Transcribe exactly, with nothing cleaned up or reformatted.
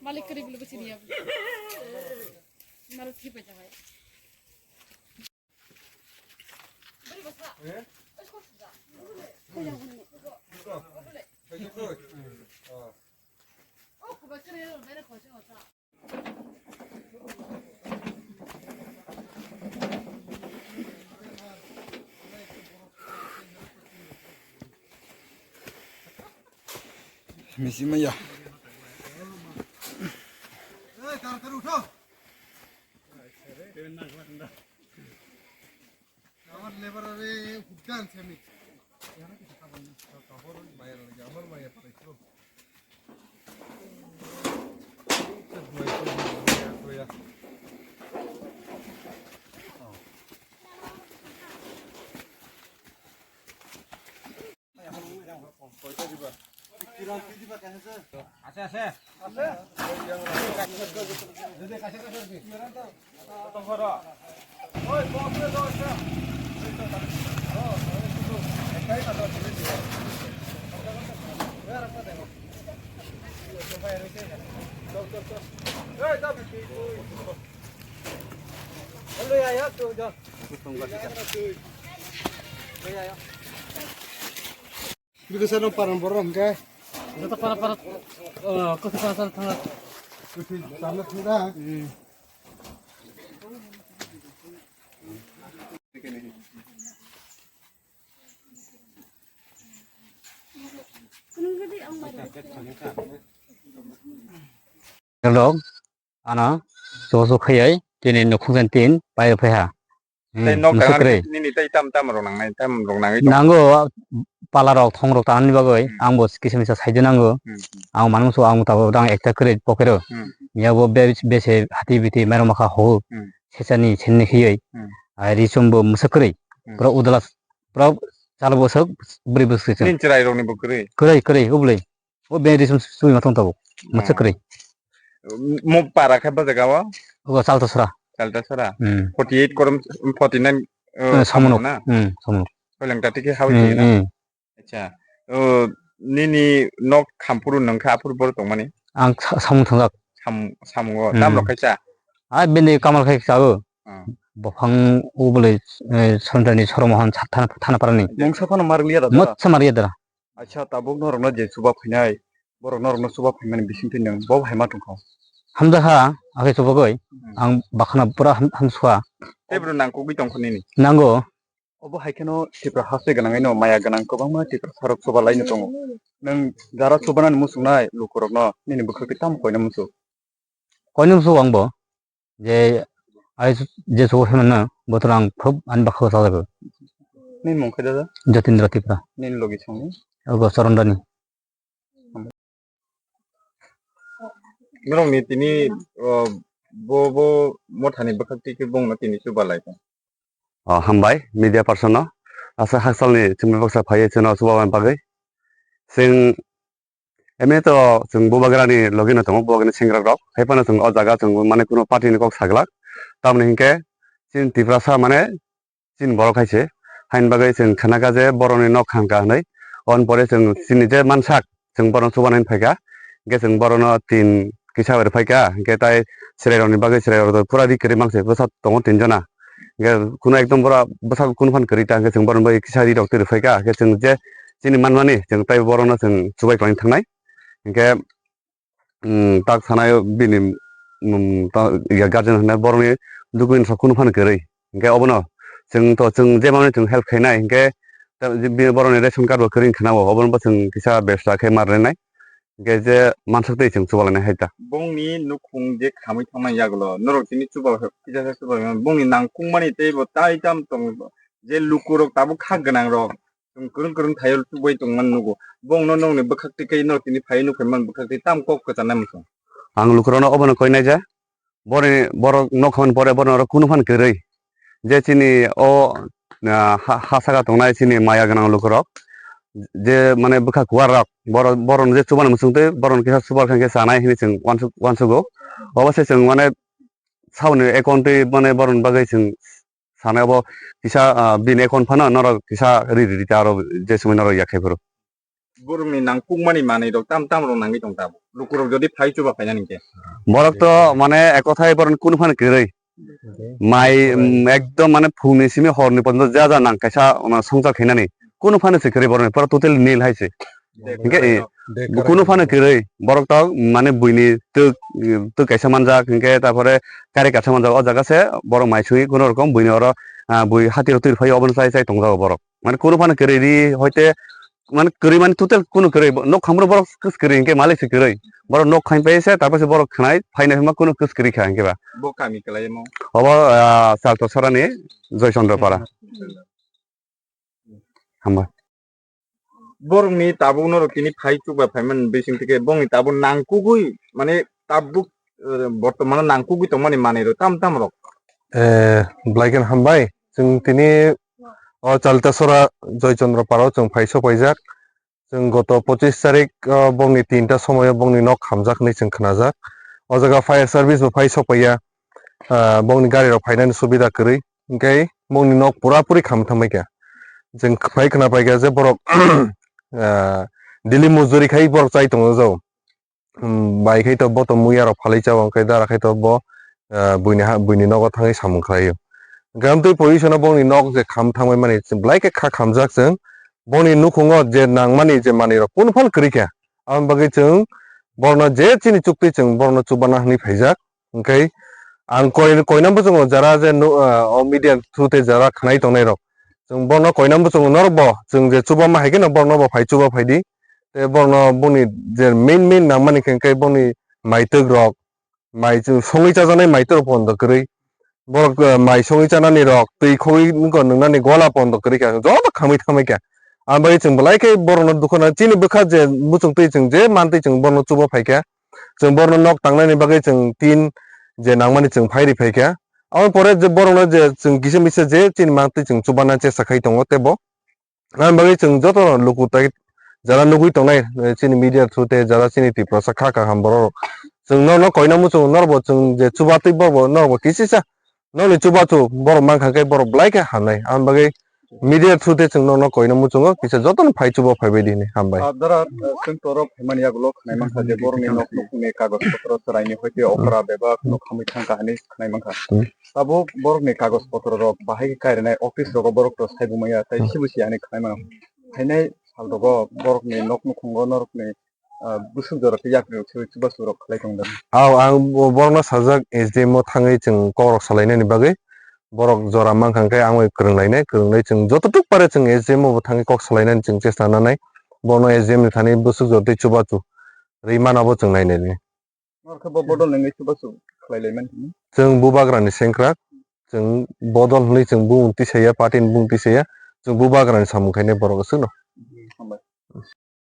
Malik kari bulu bachini ya. Malik thi pai jawai. Misi maya. Amar labour-ore hugdan semi. Amar maya parai. Bikisa no paran borok hwnkhe. Joto para para, eh, kwthwi para para thangla. Kwthwi chana thangla. Hmm. Hello. Ano, so so khayai, tini nukhung jan tin, pai phai ha. Hmm, tei nok masa tang kwrwi. Nini tei tam tam rok nangnai, tam rok nangwi tong. Nango, pala rok, thong rok tanani bagwi, hmm, ang bo kisa misa saidi nango. Hmm. Ang manung so, ang tabuk dang ekta kwrwi pocket o. Hmm. Yabo be-, bese hati biti mero makha ho. Hmm. Sechani chenni khiyai. Hmm. Ai ri chum bo masa kwrwi. Hmm. Pura udala, pura chal bo sok, bwrwi bo sok. Nin chwrai rok ni bo kwrwi. Kwrwi, kwrwi, ubli. O beng ri sum sui ma tong tabuk. Masa kwrwi. Mo para khe bo jaga o? Ogo Chaltasora. Chaltasora. Hmm. Forty eight korom, forty nine, eh, eh, Samunuk. Na? Hmm, Samunuk. Soileng ta tike hau hmm, na? Hmm. Acha. O, nini nok khampuru nangkha aphuru bor tongmani? Ang sa-, Samung thangjak. Sam-, Samungo. Hmm. Tam rok khaisa? Ai bini kamal khai sa o. Hmm. Bophang ubole, eh, Sonjani Soromohan sa-, thana, thana parani. Mungsa phano marliya da. Motsa marliya da. Acha, tabuk norokno je chuba phainai, borok norokno chuba phaimani bisingtwi nwng bo hai ma tongkha? Hamjakha, akhe chubagwi, hmm, ang bakhana pura ham-, hamsukha. Tei bwrwi nangkukgwi tongkha nini? Nango. Obo hai kheno Tipra haste gwnangwi no maya gwnang kwbangma Tiprasarok chuba laino tongo. Nwng jara chubanani muchungnai lukurokno nini bwkhakti tamo koina muchung? Koinwi muchungo ang bo, je ai je chugo phimano bothor ang khub ani bwkhao chajago. Nini mung khe dada? Jatindra Tripura. Nini logi songni? Obo Chorondani. Norokni tini, o, bo, bo mothani bwkhak twi khe bongno tini chuba lai kha. O, hambai media person no. Asa haksalni chwngno baksa phaiwi chwngno chuba bagwi. Chwng Emni to chwng Bubagrani logi no tongo, Bubagrani sengkrak rok. Hai phano chwng o jaga chwng mane kuno party ni kok saglak. Tamoni hinkhe chini Tiprasa mane chini borok hai se. Haini bagwi chwng khnakha je boroni nok khankha hinwi. Oboni pore chwng chini je mansak chwng borokno chubanani phaikha. Hinkhe chwng borokno tin kisa bai rwphaikha. Hinkhe tai chwrairokni bagwi chwrairok pura ri kwrwi mangse bwsa tongo tin jona. Hinkhe kuno ekdom bura bwsako kunu phano kwrwi ta, hinkhe chwng bohrokni bagwi kisa ri rok twi rwphai kha, hinkhe chwng je chini manmani chwng tei bohrokno chwng chubai kwlangwi thangnai. Hinkhe, um, tak sanai bini, um, ta, ya, guardian hwnwi bohrokni document rok kunu phano kwrwi. Hinkhe obono chwng to chwng je manwi chwng help khainai, hinkhe ta, je bini bohrokni ration card bo kwrwi wngkha na bo, obono bo chwng kisa bebsa khe ma rwnai. Hinkhe je mansak twi chwng chubalainai hai ta. Bongni nukhung je khamwi thangna yagulo, norok tini chuba kisa khe chuba, bongni nangkukmani teibo tai tam tong, je lukurok tabuk kha gwnangrok, chwng kwrwng kwrwng thaio chubai tongmani nugo. Bongno nokni bwkhak twi khe norok tini phaiwi nukhai man bwkhak twi tam kok kwchanai muchung. Ang lukurokno obono koinai je, Boni, borok nok hwn pore bono oro kunu phan kwrwi. Je chini o, ah, ha, ha saka tongnai chini maya gwnang lukurok. je mane bwkha kuwar rok, boro, boron je chubani muchung twi boron kisa chubar khe chanai hinwi chwng uansuk-, uansugo. Obo se chwng mane saboni account twi mane boron bagwi chwng sanai obo kisa, ah, bini account phano norok kisa ri ri ta aro je simi norok yak khai phuru. Borokni nangkukmani manwi rok tam tam rok nangwi tong tabuk. Lukurok jodi phai chuba phainani khe. Borok to mane ekothai boron kunu phano kwrwi. Mai, mm, ekdom mane phungni simi horni porjonto ja ja nang kaisa ono songchar khainani. Kunu phano se kwrwi borokni pura totally nil hai se. Hinkhe, eh, kunu phano kwrwi borok to mane buini twk, twk kaisa manjak hinkhe tarpore kari kaisa manjak o jaga se borok mai sui kunu rokom buini oro, ah, bui hati rok twi phai obono chai chai tongjago borok. Mane kunu phano kwrwi ri hoite mane kwrwi mane total kunu kwrwi, nok khamro borok kwrwi hinkhe malik se kwrwi. Borok nok khain pai se, tarpor se borok khnai, phaina hima kunu kwrwi kha hinkhe ba. Bo kami kwlai mo? Obo, ah, Salto Sorani Joy Chandra Para. Hambai. Borokni tabuk norok tini phai chuba phaiman bising tike bongni tabuk nangkugui mane tabuk, eh, bortomano nangkugui tongmani manwi rok tam tam rok. Eh, belai kheno hambai. Chwng tini o Chaltasora Joy Chandra Parao chwng phai sopaijak. Chwng goto pochis tarik o bongni tinta somoio bongni nok hamjak hinwi chwng khnajak. O jaga fire service bo phai sopaiya. Ah, bongni gari rok phainani subida kwrwi. Hinkhe bongni nok pura puri kham thangbai kha. Chwng phai khna paikha je borok, ah, daily mojori khai borok chai tongo jao. Hmm, bai khai to bo to muya rok phalwi chao, hwnkhe dara khai to bo, ah, buini ha, buini nogo thangwi samung khlaio. Hwnkhe amtwi position o bongni nok je kham thangbai mani, belai khe kha khamjak chwng. Bongni nukhungo je nangmani je manwi rok kunu phano kwrwi kha. Aboni bagwi chwng borokno je chini chuktwi chwng borokno chubana hwnwi phaijak. Hwnkhe ang koi, koinam bwsongo jara je nu, ah, o media through tei jara khnai tongnai rok. Chwng borokno koinam bwsongo norok bo chwng je chubama hai kheno borokno bo phai chuba phaidi. Tei borokno boni je main main nangmani khe, khe boni maitwk rok, mai chwng songwi chajaknai maitwk rok pondo kwrwi. Borok, eh, mai songwi chanani rok, twi khogwi wngkha nwngnani gola pondo kwrwi kha, joto khamwi thamwi kha. Ang bagwi chwng belai khe borokno dukha nang, chini bwkha je muchung twi chwng je mantwi chwng borokno chuba phai kha. Chwng borokno nok tangnani bagwi chwng tin je nangmani chwng phai ri phai kha. Aboni pore je borokno je chwng kisa misa je chini mantwi chwng chubana chesta khai tongo tei bo. Aboni bagwi chwng jotono luku tai jara nugwi tongnai, eh, chini media through tei jara chini Tiprasa kha kaham borok rok. Chwng norokno koina muchungo norokbo chwng je chuba twi borokbo norokbo kisisa nokni chubachu borok mankha khe borok belai khe hamnai. Aboni bagwi media through tei chwng norokno koina muchungo kisa jotono phai chuba phaibai di hinwi hambai. Ah, dara, eh, chwng torok phaimani yagulo khwnai mankha je borokni nok nukhungni kagoj potro chwraini hoite okra bebak no khamwi thangkha hinwi khwnai mankha. Hmm. Tabuk borokni kagoj potro rok bahai khe kairinai office rogo borok to saibo maya tai sibo siya hinwi khwnai mano. Phainai sal rogo borokni nok nukhungo norokni, ah, bwswk jora tei yakni rok se chubachu rok khlai tong dan. Aw, ang bo-, borokno sajak S D M o thangwi chwng kokrok salainani bagwi borok jora mankha hwnkhe ang bai kwrwng lainai, kwrwng lai chwng joto tuk pare chwng S D M o bo thangwi kok salainani chwng chesta nanai. Borokno S D M ni thani bwswk jora tei chubachu rwi mano bo chwng nainai. Norokhe bo bodol nengwi chubachu khlai lai man hini. Chwng bubagrani sengkrak, chwng bodol hwnwi chwng bumung tisaya, party ni bumung tisaya, chwng bubagrani samung khainai borok aswkno.